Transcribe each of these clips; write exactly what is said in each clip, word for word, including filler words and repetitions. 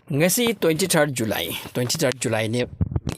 ꯉꯁꯤ twenty third July, twenty third Julyꯅꯤ꯫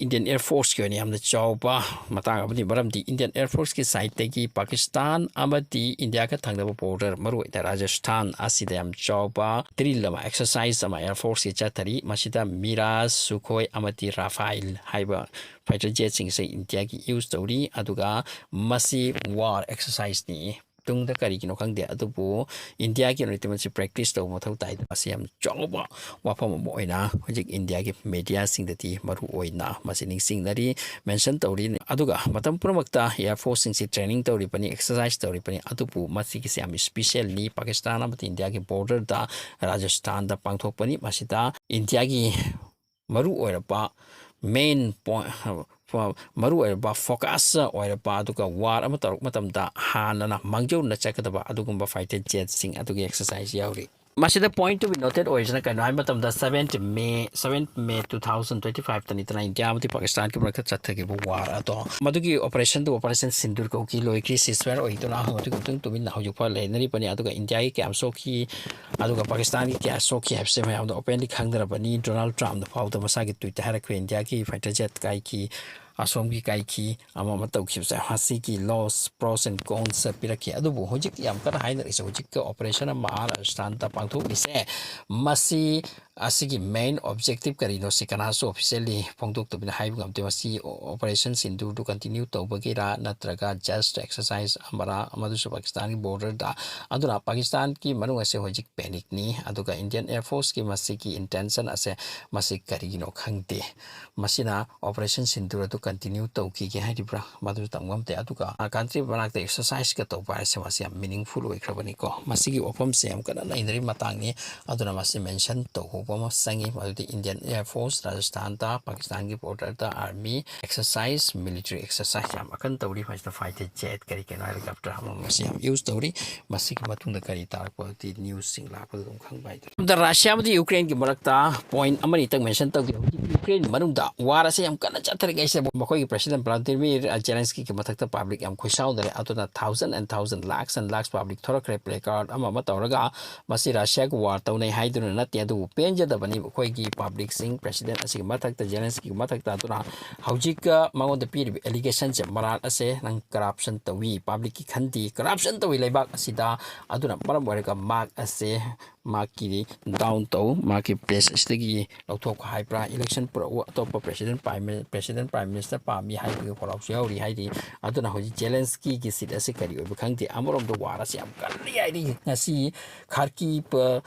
Indian Air Forceꯀꯤ ꯑꯣꯏꯅ ꯌꯥꯝꯅ ꯆꯥꯎꯕ ꯃꯇꯥꯡ ꯑꯃꯅꯤ, ꯃꯔꯝꯗꯤ Indian Air Forceꯀꯤ sideꯇꯒꯤ ꯄꯥꯀꯤꯁꯇꯥꯟ ꯑꯃꯗꯤ ꯏꯟꯗꯤꯌꯥꯒ ꯊꯪꯅꯕ border, ꯃꯔꯨꯑꯣꯏꯅ ꯔꯥꯖꯁꯊꯥꯟ ꯑꯁꯤꯗ ꯌꯥꯝ ꯆꯥꯎꯕ drill ꯑꯃ, exercise ꯑꯃ Air Forceꯀꯤ ꯆꯠꯊꯔꯤ꯫ ꯃꯁꯤꯗ Mirage, Sukhoi ꯑꯃꯗꯤ Rafale ꯍꯥꯏꯕ fighter jetꯁꯤꯡꯁꯦ ꯏꯟꯗꯤꯌꯥꯒꯤ use ꯇꯧꯔꯤ, ꯑꯗꯨꯒ ꯃꯁꯤ war exerciseꯅꯤ꯫ ꯇꯨꯡꯗ ꯀꯔꯤꯒꯤꯅꯣ ꯈꯪꯗꯦ, ꯑꯗꯨꯕꯨ ꯏꯟꯗꯤꯌꯥꯒꯤ ꯑꯣꯏꯅꯗꯤ ꯃꯁꯤ practice ꯇꯧꯕ ꯃꯊꯧ ꯇꯥꯏ꯫ ꯃꯁꯤ ꯌꯥꯝ ꯆꯥꯎꯕ ꯋꯥꯐꯝ ꯑꯃ ꯑꯣꯏꯅ ꯍꯧꯖꯤꯛ ꯏꯟꯗꯤꯌꯥꯒꯤ mediaꯁꯤꯡꯗꯗꯤ ꯃꯔꯨ ꯑꯣꯏꯅ ꯃꯁꯤ ꯅꯤꯡꯁꯤꯡꯅꯔꯤ, mention ꯇꯧꯔꯤ꯫ ꯑꯗꯨꯒ ꯃꯇꯝ ꯄꯨꯝꯅꯃꯛꯇ Air Forceꯁꯤꯡꯁꯤ training ꯇꯧꯔꯤꯕꯅꯤ, exercise ꯇꯧꯔꯤꯕꯅꯤ, ꯑꯗꯨꯕꯨ ꯃꯁꯤꯒꯤꯁꯤ ꯌꯥꯝ specialꯅꯤ꯫ ꯄꯥꯀꯤꯁꯇꯥꯟ ꯑꯃꯗꯤ ꯏꯟꯗꯤꯌꯥꯒꯤ borderꯗ, ꯔꯥꯖꯁꯊꯥꯟꯗ ꯄꯥꯡꯊꯣꯛꯄꯅꯤ꯫ ꯃꯁꯤꯗ ꯏꯟꯗꯤꯌꯥꯒꯤ ꯃꯔꯨ ꯑꯣꯏꯔꯕ main point, ꯃꯔꯨ ꯑꯣꯏꯔꯕ focus ꯑꯣꯏꯔꯕ, ꯑꯗꯨꯒ war ꯑꯃ ꯇꯧꯔꯛꯄ ꯃꯇꯝꯗ ꯍꯥꯟꯅꯅ ꯃꯥꯡꯖꯧꯅꯅ ꯆꯠꯀꯗꯕ ꯑꯗꯨꯒꯨꯝꯕ fighter jetꯁꯤꯡ ꯑꯗꯨꯒꯤ exercise ꯌꯥꯎꯔꯤ꯫ ꯃꯁꯤꯗ point to be noted ꯑꯣꯏꯔꯤꯁꯤꯅ ꯀꯩꯅꯣ ꯍꯥꯏꯕ ꯃꯇꯝꯗ, seventh May, seventh May two thousand twenty fiveꯇꯅꯤꯗꯅ ꯏꯟꯗꯤꯌꯥ ꯑꯃꯗꯤ ꯄꯥꯀꯤꯁꯇꯥꯟꯒꯤ ꯃꯔꯛꯇ ꯆꯠꯊꯈꯤꯕ war ꯑꯗꯣ, ꯃꯗꯨꯒꯤ operationꯗꯨ Operation Sindoor ꯀꯧꯈꯤ꯫ ꯂꯣꯏꯈ꯭ꯔꯤ, ceasefire ꯑꯣꯏꯗꯨꯅ ꯃꯗꯨꯒꯤ ꯃꯇꯨꯡ ꯇꯨꯃꯤꯟꯅ ꯍꯧꯖꯤꯛꯐꯥꯎ ꯂꯩꯅꯔꯤꯕꯅꯤ꯫ ꯑꯗꯨꯒ ꯏꯟꯗꯤꯌꯥꯒꯤ ꯀꯌꯥꯝ ꯁꯣꯛꯈꯤ, ꯑꯗꯨꯒ ꯄꯥꯀꯤꯁꯇꯥꯟꯒꯤ ꯀꯌꯥ ꯁꯣꯛꯈꯤ ꯍꯥꯏꯕꯁꯦ ꯃꯌꯥꯝꯗ openly ꯈꯪꯅꯔꯕꯅꯤ꯫ ꯗꯣꯅꯥꯜꯗ ꯇ꯭ꯔꯝꯞꯅ ꯐꯥꯎꯗ ꯃꯁꯥꯒꯤ Twitterꯗ ꯍꯥꯏꯔꯛꯈ꯭ꯔꯦ, "ꯏꯟꯗꯤꯌꯥꯒꯤ fighter jet ꯀꯥꯏꯈꯤ, ꯑꯁꯣꯝꯒꯤ ꯀꯥꯏꯈꯤ, ꯑꯃ ꯑꯃ ꯇꯧꯈꯤꯕꯁꯦ, ꯃꯁꯤꯒꯤ loss, pros and cons ꯄꯤꯔꯛꯈꯤ"꯫ ꯑꯗꯨꯕꯨ ꯍꯧꯖꯤꯛ ꯌꯥꯝ ꯀꯟꯅ ꯍꯥꯏꯅꯔꯤꯁꯦ, ꯍꯧꯖꯤꯛꯀꯤ operation ꯑꯃ ꯔꯥꯖꯁꯊꯥꯟꯗ ꯄꯥꯡꯊꯣꯛꯂꯤꯁꯦ, ꯃꯁꯤ, ꯑꯁꯤꯒꯤ main objective ꯀꯔꯤꯅꯣ, ꯁꯤ ꯀꯅꯥꯁꯨ officially ꯐꯣꯡꯗꯣꯛꯇꯕꯅ ꯍꯥꯏꯕ ꯉꯝꯗꯦ꯫ ꯃꯁꯤ Operation Sindoorꯗꯨ continue ꯇꯧꯕꯒꯤꯔꯥ, ꯅꯠꯇ꯭ꯔꯒ just exercise ꯑꯃꯔꯥ, ꯃꯗꯨꯁꯨ ꯄꯥꯀꯤꯁꯇꯥꯟꯒꯤ borderꯗ꯫ ꯑꯗꯨꯅ ꯄꯥꯀꯤꯁꯇꯥꯟꯒꯤ ꯃꯅꯨꯡ ꯑꯁꯦ ꯍꯧꯖꯤꯛ panicꯅꯤ꯫ ꯑꯗꯨꯒ Indian Air Forceꯀꯤ ꯃꯁꯤꯒꯤ intention ꯑꯁꯦ, ꯃꯁꯤ ꯀꯔꯤꯒꯤꯅꯣ ꯈꯪꯗꯦ꯫ ꯃꯁꯤꯅ Operation Sindoor ꯑꯗꯨ continue ꯇꯧꯈꯤꯒꯦ ꯍꯥꯏꯔꯤꯕ꯭ꯔꯥ, ꯃꯗꯨꯁꯨ ꯇꯝꯕ ꯉꯝꯗꯦ꯫ ꯑꯗꯨꯒ country ꯃꯅꯥꯛꯇ exerciseꯀ ꯇꯧꯕ ꯍꯥꯏꯁꯦ, ꯃꯁꯤ ꯌꯥꯝ meaningful ꯑꯣꯏꯈ꯭ꯔꯕꯅꯤꯀꯣ꯫ ꯃꯁꯤꯒꯤ ꯋꯥꯐꯝꯁꯦ ꯌꯥꯝ ꯀꯟꯅ ꯅꯩꯅꯔꯤꯕ ꯃꯇꯥꯡꯅꯤ꯫ ꯑꯗꯨꯅ ꯃꯁꯤ mention ꯇꯧꯍꯧꯕ ꯑꯃ ꯆꯪꯉꯤ꯫ ꯃꯗꯨꯗꯤ Indian Air Force ꯔꯥꯖꯁꯊꯥꯟꯗ, ꯄꯥꯀꯤꯁꯇꯥꯟꯒꯤ borderꯗ army exercise, military exercise ꯌꯥꯝ ꯑꯀꯟ ꯇꯧꯔꯤ꯫ ꯃꯁꯤꯗ fighter jet, ꯀꯔꯤ ꯀꯩꯅꯣ, helicopter ꯑꯃ ꯑꯃꯁꯤ ꯌꯥꯝ use ꯇꯧꯔꯤ꯫ ꯃꯁꯤꯒꯤ ꯃꯇꯨꯡꯗ ꯀꯔꯤ ꯇꯥꯔꯛꯄꯗꯤ newsꯁꯤꯡ ꯂꯥꯛꯄꯗ ꯑꯗꯨꯝ ꯈꯪꯕ ꯍꯥꯏꯗꯨꯅꯤ꯫ ꯑꯗ ꯔꯁꯤꯌꯥ ꯑꯃꯗꯤ ꯌꯨꯀ꯭ꯔꯦꯟꯒꯤ ꯃꯔꯛꯇ point ꯑꯃꯅꯤꯇꯪ mention ꯇꯧꯒꯦ꯫ ꯍꯧꯖꯤꯛ ꯌꯨꯀ꯭ꯔꯦꯟ ꯃꯅꯨꯡꯗ ꯋꯥꯔ ꯑꯁꯤ ꯌꯥꯝ ꯀꯟꯅ ꯆꯠꯊꯔꯤꯉꯩꯁꯤꯗ ꯃꯈꯣꯏꯒꯤ ꯄ꯭ꯔꯦꯁꯤꯗꯦꯟ ꯕ꯭ꯂꯥꯗꯤꯃꯤꯔ ꯖꯦꯂꯦꯟꯁꯀꯤꯒꯤ ꯃꯊꯛꯇ ꯄꯥꯕ꯭ꯂꯤꯛ ꯌꯥꯝ ꯈꯣꯏꯁꯥꯎꯅꯔꯦ꯫ ꯑꯗꯨꯅ thousand and thousand, lakhs and lakhs public placard ꯀꯥꯔꯠ ꯑꯃ ꯑꯃ ꯇꯧꯔꯒ ꯃꯁꯤ ꯔꯁꯤꯌꯥꯒ ꯋꯥꯔ ꯇꯧꯅꯩ ꯍꯥꯏꯗꯨꯅ ꯅꯠꯇꯦ, ꯑꯗꯨꯕꯨ ꯄꯦꯟꯖꯗꯕꯅꯤ ꯑꯩꯈꯣꯏꯒꯤ ꯄꯥꯕ꯭ꯂꯤꯛꯁꯤꯡ ꯄ꯭ꯔꯦꯁꯤꯗꯦꯟ ꯑꯁꯤꯒꯤ ꯃꯊꯛꯇ, ꯖꯦꯂꯦꯟꯁꯀꯤꯒꯤ ꯃꯊꯛꯇ꯫ ꯑꯗꯨꯅ ꯍꯧꯖꯤꯛ ꯃꯉꯣꯟꯗ ꯄꯤꯔꯤꯕ ꯑꯦꯂꯤꯒꯦꯁꯟꯁꯦ ꯃꯔꯥꯜ ꯑꯁꯦ ꯅꯪ ꯀꯔꯞꯁꯟ ꯇꯧꯏ, ꯄꯥꯕ꯭ꯂꯤꯛꯀꯤ ꯈꯟꯗꯦ, ꯀꯔꯞꯁꯟ ꯇꯧꯏ ꯂꯩꯕꯥꯛ ꯑꯁꯤꯗ꯫ ꯑꯗꯨꯅ ꯃꯔꯝ ꯑꯣꯏꯔꯒ ꯃꯍꯥꯛ ꯑꯁꯦ ꯃꯍꯥꯛꯀꯤ ꯗꯥꯎꯟ ꯇꯧ, ꯃꯍꯥꯛꯀꯤ ꯄ꯭ꯂꯦꯁ ꯑꯁꯤꯗꯒꯤ ꯂꯧꯊꯣꯛꯈꯣ ꯍꯥꯏꯕ꯭ꯔꯥ, ꯏꯂꯦꯛꯁꯟ ꯄꯨꯔꯛꯎ, ꯑꯇꯣꯞꯄ ꯄ꯭ꯔꯦꯁꯤꯗꯦꯟ ꯄ꯭ꯔꯥꯏꯝ ꯃꯤꯅꯤꯁꯇꯔ ꯄꯥꯝꯃꯤ ꯍꯥꯏꯕꯒꯤ ꯄꯥꯎꯁꯨ ꯌꯥꯎꯔꯤ ꯍꯥꯏꯔꯤ꯫ ꯑꯗꯨꯅ ꯍꯧꯖꯤꯛ ꯖꯦꯂꯦꯟꯁꯀꯤꯒꯤ ꯁꯤꯠ ꯑꯁꯤ ꯀꯔꯤ ꯑꯣꯏꯕ ꯈꯪꯗꯦ꯫ ꯑꯃꯔꯣꯝꯗ ꯋꯥꯔ ꯑꯁꯤ ꯌꯥꯝ ꯀꯜꯂꯤ ꯍꯥꯏꯔꯤ꯫ ꯉꯁꯤ ꯈꯥꯔꯀꯤꯞ,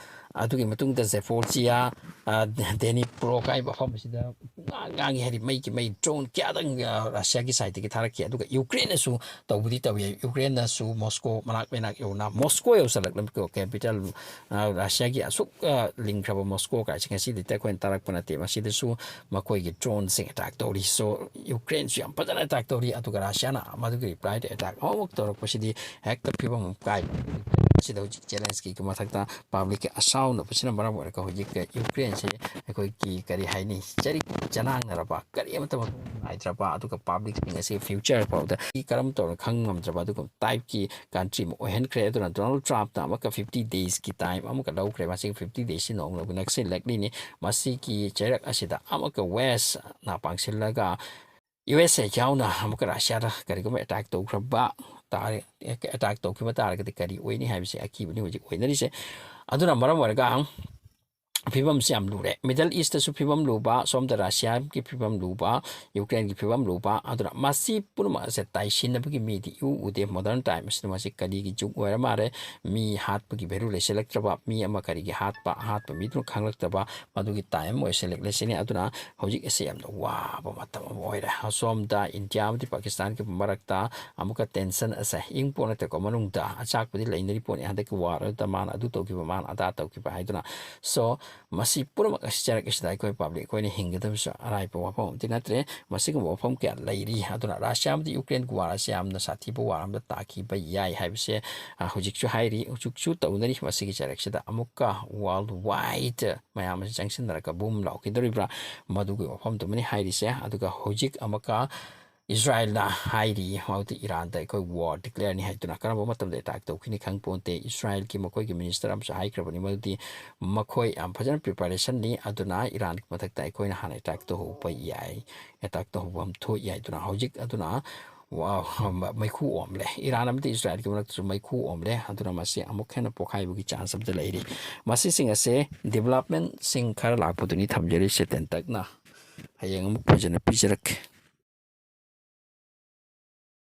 ꯑꯗꯨꯒꯤ ꯃꯇꯨꯡꯗ ꯖꯦꯐꯣꯔꯖꯤꯌꯥ, ꯗꯦꯅꯤꯄ꯭ꯔꯣ ꯀꯥꯏꯕ ꯃꯐꯝ ꯑꯁꯤꯗ ꯉꯥꯡ-, ꯉꯥꯡꯉꯤ ꯍꯥꯏꯗꯤ ꯃꯩꯒꯤ ꯃꯩ ꯗ꯭ꯔꯣꯟ ꯀꯌꯥꯗꯪ, ꯑ, ꯔꯁꯤꯌꯥꯒꯤ ꯁꯥꯏꯠꯇꯒꯤ ꯊꯥꯔꯛꯈꯤ꯫ ꯑꯗꯨꯒ ꯌꯨꯀ꯭ꯔꯦꯟꯅꯁꯨ ꯇꯧꯕꯗꯤ ꯇꯧꯏ꯫ ꯌꯨꯀ꯭ꯔꯦꯟꯅꯁꯨ ꯃꯣꯁꯀꯣ ꯃꯅꯥꯛ ꯃꯅꯥꯛ ꯌꯧꯅ, ꯃꯣꯁꯀꯣ ꯌꯧꯁꯜꯂꯛꯂꯕ ꯀꯦꯄꯤꯇꯦꯜ, ꯑ, ꯔꯁꯤꯌꯥꯒꯤ ꯑꯁꯨꯛ, ꯑ, ꯂꯤꯡꯈ꯭ꯔꯕ ꯃꯣꯁꯀꯣ ꯀꯥꯏꯁꯦ ꯉꯁꯤꯗꯤ ꯑꯩꯈꯣꯏꯅ ꯇꯥꯔꯛꯄ ꯅꯠꯇꯦ꯫ ꯃꯁꯤꯗꯁꯨ ꯃꯈꯣꯏꯒꯤ ꯗ꯭ꯔꯣꯟꯁꯤꯡ ꯑꯦꯇꯥꯛ ꯇꯧꯔꯤ꯫ So, ꯌꯨꯀ꯭ꯔꯦꯟꯁꯨ ꯌꯥꯝ ꯐꯖꯅ ꯑꯦꯇꯥꯛ ꯇꯧꯔꯤ꯫ ꯑꯗꯨꯒ ꯔꯁꯤꯌꯥꯅ ꯃꯗꯨꯒꯤ ꯔꯤꯄ꯭ꯂꯥꯏꯗ ꯑꯦꯇꯥꯛ ꯑꯃꯃꯨꯛ ꯇꯧꯔꯛꯄꯁꯤꯗꯤ ꯍꯦꯛꯇ ꯐꯤꯕꯝ ꯑꯃ ꯀꯥꯏꯕ꯫ ꯁꯤꯗ ꯍꯧꯖꯤꯛ ꯖꯦꯂꯦꯟꯁꯀꯤꯒꯤ ꯃꯊꯛꯇ ꯄꯥꯕ꯭ꯂꯤꯛꯀꯤ ꯑꯁꯥꯎꯅꯕꯁꯤꯅ ꯃꯔꯝ ꯑꯣꯏꯔꯒ ꯍꯧꯖꯤꯛ ꯌꯨꯀ꯭ꯔꯦꯟꯁꯦ ꯑꯩꯈꯣꯏꯒꯤ ꯀꯔꯤ ꯍꯥꯏꯅꯤ, ꯆꯔꯤꯛ ꯆꯅꯥꯡꯅꯔꯕ, ꯀꯔꯤ ꯑꯃꯠꯇ ꯃꯊꯧ ꯅꯥꯏꯗ꯭ꯔꯕ, ꯑꯗꯨꯒ ꯄꯥꯕ꯭ꯂꯤꯛꯁꯤꯡ ꯑꯁꯤ ꯐ꯭ꯌꯨꯆꯔ ꯐꯥꯎꯗ ꯀꯔꯝ ꯇꯧꯅ ꯈꯪ ꯉꯝꯗ꯭ꯔꯕ ꯑꯗꯨꯒꯨꯝꯕ ꯇꯥꯏꯞꯀꯤ ꯀꯟꯇ꯭ꯔꯤ ꯑꯃ ꯑꯣꯏꯍꯟꯈ꯭ꯔꯦ꯫ ꯑꯗꯨꯅ ꯗꯣꯅꯥꯜꯗ ꯇ꯭ꯔꯝꯞꯅ ꯑꯃꯨꯛꯀ ꯐꯤꯐꯇꯤ ꯗꯦꯖꯀꯤ ꯇꯥꯏꯝ ꯑꯃꯨꯛꯀ ꯂꯧꯈ꯭ꯔꯦ꯫ ꯃꯁꯤꯒꯤ ꯐꯤꯐꯇꯤ ꯗꯦꯖꯁꯤ ꯅꯣꯡꯃ ꯅꯣꯡꯃꯒꯤ ꯅꯛꯁꯤꯜꯂꯛꯂꯤꯅꯤ꯫ ꯃꯁꯤꯒꯤ ꯆꯩꯔꯛ ꯑꯁꯤꯗ ꯑꯃꯨꯛꯀ ꯋꯦꯁꯅ ꯄꯥꯡꯁꯤꯜꯂꯒ ꯌꯨ ꯑꯦꯁ ꯑꯦ ꯌꯥꯎꯅ ꯑꯃꯨꯛꯀ ꯔꯁꯤꯌꯥꯗ ꯀꯔꯤꯒꯨꯝꯕ ꯑꯦꯇꯥꯛ ꯇꯧꯈ꯭ꯔꯕ ꯇꯥꯔꯦ, ꯑꯦꯇꯥꯛ ꯇꯧꯈꯤꯕ ꯇꯥꯔꯒꯗꯤ ꯀꯔꯤ ꯑꯣꯏꯅꯤ ꯍꯥꯏꯕꯁꯤ ꯑꯀꯤꯕꯅꯤ ꯍꯧꯖꯤꯛ ꯑꯣꯏꯅꯔꯤꯁꯦ꯫ ꯑꯗꯨꯅ ꯃꯔꯝ ꯑꯣꯏꯔꯒ ꯐꯤꯕꯝꯁꯤ ꯌꯥꯝ ꯂꯨꯔꯦ꯫ ꯃꯤꯗꯜ ꯏꯁꯇꯁꯨ ꯐꯤꯕꯝ ꯂꯨꯕ, ꯁꯣꯝꯗ ꯔꯁꯤꯌꯥꯒꯤ ꯐꯤꯕꯝ ꯂꯨꯕ, ꯌꯨꯀ꯭ꯔꯦꯟꯒꯤ ꯐꯤꯕꯝ ꯂꯨꯕ꯫ ꯑꯗꯨꯅ ꯃꯁꯤ ꯄꯨꯝꯅꯃꯛ ꯑꯁꯦ ꯇꯥꯏꯁꯤꯟꯅꯕꯒꯤ ꯃꯤꯗꯤ ꯏꯎ ꯎꯗꯦ꯫ ꯃꯣꯗꯔꯟ ꯇꯥꯏꯝ ꯑꯁꯤꯗ ꯃꯁꯤ ꯀꯔꯤꯒꯤ ꯖꯨꯛ ꯑꯣꯏꯔ ꯃꯥꯜꯂꯦ? ꯃꯤ ꯍꯥꯠꯄꯒꯤ ꯚꯦꯂꯨ ꯂꯩꯁꯤꯜꯂꯛꯇ꯭ꯔꯕ, ꯃꯤ ꯑꯃ ꯀꯔꯤꯒꯤ ꯍꯥꯠꯄ, ꯍꯥꯠꯄ ꯃꯤꯗꯨꯅ ꯈꯪꯂꯛꯇꯕ, ꯃꯗꯨꯒꯤ ꯇꯥꯏꯝ ꯑꯣꯏꯁꯤꯜꯂꯛꯂꯤꯁꯤꯅꯤ꯫ ꯑꯗꯨꯅ ꯍꯧꯖꯤꯛ ꯑꯁꯤ ꯌꯥꯝꯅ ꯋꯥꯕ ꯃꯇꯝ ꯑꯃ ꯑꯣꯏꯔꯦ꯫ ꯑꯁꯣꯝꯗ ꯏꯟꯗꯤꯌꯥ ꯑꯃꯗꯤ ꯄꯥꯀꯤꯁꯇꯥꯟꯒꯤ ꯃꯔꯛꯇ ꯑꯃꯨꯛꯀ ꯇꯦꯟꯁꯟ ꯑꯁꯦ ꯏꯪ ꯄꯣꯠ ꯅꯠꯇꯦꯀꯣ, ꯃꯅꯨꯡꯗ ꯑꯆꯥꯛꯄꯗꯤ ꯂꯩꯅꯔꯤ ꯄꯣꯠꯅꯤ꯫ ꯍꯟꯗꯛꯀꯤ ꯋꯥꯔꯗ ꯃꯥꯅ ꯑꯗꯨ ꯇꯧꯈꯤꯕ, ꯃꯥꯅ ꯑꯗꯥ ꯇꯧꯈꯤꯕ ꯍꯥꯏꯗꯨꯅ꯫ So, ꯃꯁꯤ ꯄꯨꯝꯅꯃꯛ ꯑꯁꯤ ꯆꯩꯔꯛ ꯑꯁꯤꯗ ꯑꯩꯈꯣꯏ ꯄꯕ꯭ꯂꯤꯛ ꯑꯩꯈꯣꯏꯅ ꯍꯤꯡꯒꯗꯕꯁꯨ ꯑꯔꯥꯏꯕ ꯋꯥꯐꯝ ꯑꯃꯗꯤ ꯅꯠꯇ꯭ꯔꯦ꯫ ꯃꯁꯤꯒꯨꯝꯕ ꯋꯥꯐꯝ ꯀꯌꯥ ꯂꯩꯔꯤ꯫ ꯑꯗꯨꯅ ꯔꯁꯤꯌꯥ ꯑꯃꯗꯤ ꯌꯨꯀ꯭ꯔꯦꯟꯒꯤ ꯋꯥꯔ ꯑꯁꯤ ꯌꯥꯝꯅ ꯁꯥꯊꯤꯕ ꯋꯥꯔ ꯑꯃꯗ ꯇꯥꯈꯤꯕ ꯌꯥꯏ ꯍꯥꯏꯕꯁꯦ, ꯑ, ꯍꯧꯖꯤꯛꯁꯨ ꯍꯥꯏꯔꯤ, ꯍꯧꯖꯤꯛꯁꯨ ꯇꯧꯅꯔꯤ꯫ ꯃꯁꯤꯒꯤ ꯆꯩꯔꯛꯁꯤꯗ ꯑꯃꯨꯛꯀ ꯋꯥꯔꯜ ꯋꯥꯏꯗ ꯃꯌꯥꯝ ꯑꯁꯤ ꯆꯪꯁꯤꯟꯅꯔꯒ ꯕꯨꯝ ꯂꯥꯎꯈꯤꯗꯧꯔꯤꯕ꯭ꯔꯥ? ꯃꯗꯨꯒꯤ ꯋꯥꯐꯝꯗꯨꯃꯅꯤ ꯍꯥꯏꯔꯤꯁꯦ꯫ ꯑꯗꯨꯒ ꯍꯧꯖꯤꯛ ꯑꯃꯨꯛꯀ ꯏꯁꯔꯥꯏꯜꯅ ꯍꯥꯏꯔꯤ, ꯃꯗꯨꯗꯤ ꯏꯔꯥꯟꯗ ꯑꯩꯈꯣꯏ ꯋꯥꯔ ꯗꯤꯀ꯭ꯂꯦꯌꯔꯅꯤ ꯍꯥꯏꯗꯨꯅ꯫ ꯀꯔꯝꯕ ꯃꯇꯝꯗ ꯑꯦꯇꯥꯛ ꯇꯧꯈꯤꯅꯤ ꯈꯪꯄꯣꯟꯇꯦ꯫ ꯏꯁꯔꯥꯏꯜꯒꯤ ꯃꯈꯣꯏꯒꯤ ꯃꯤꯅꯤꯁꯇꯔ ꯑꯃꯁꯨ ꯍꯥꯏꯈ꯭ꯔꯕꯅꯤ, ꯃꯗꯨꯗꯤ ꯃꯈꯣꯏ ꯌꯥꯝ ꯐꯖꯅ ꯄ꯭ꯔꯤꯄꯦꯔꯦꯁꯟꯅꯤ, ꯑꯗꯨꯅ ꯏꯔꯥꯟꯒꯤ ꯃꯊꯛꯇ ꯑꯩꯈꯣꯏꯅ ꯍꯥꯟꯅ ꯑꯦꯇꯥꯛ ꯇꯧꯍꯧꯕ ꯌꯥꯏ, ꯑꯦꯇꯥꯛ ꯇꯧꯍꯧꯕ ꯑꯃ ꯊꯣꯛꯏ ꯍꯥꯏꯗꯨꯅ꯫ ꯍꯧꯖꯤꯛ ꯑꯗꯨꯅ ꯋꯥ-, ꯃꯩꯈꯨ ꯑꯣꯝꯂꯦ꯫ ꯏꯔꯥꯟ ꯑꯃꯗꯤ ꯏꯁꯔꯥꯏꯜꯒꯤ ꯃꯔꯛꯇꯁꯨ ꯃꯩꯈꯨ ꯑꯣꯝꯂꯦ, ꯑꯗꯨꯅ ꯃꯁꯤ ꯑꯃꯨꯛ ꯍꯦꯟꯅ ꯄꯣꯛꯈꯥꯏꯕꯒꯤ ꯆꯥꯟꯁ ꯑꯃꯗ ꯂꯩꯔꯤ꯫ ꯃꯁꯤꯁꯤꯡ ꯑꯁꯦ ꯗꯤꯕꯂꯞꯃꯦꯟꯁꯤꯡ ꯈꯔ ꯂꯥꯛꯄꯗꯨꯅꯤ ꯊꯝꯖꯔꯤꯁꯦ꯫ ꯇꯦꯟꯇꯛꯅ ꯍꯌꯦꯡ ꯑꯃꯨꯛ ꯐꯖꯅ ꯄꯤꯖꯔꯛꯀꯦ꯫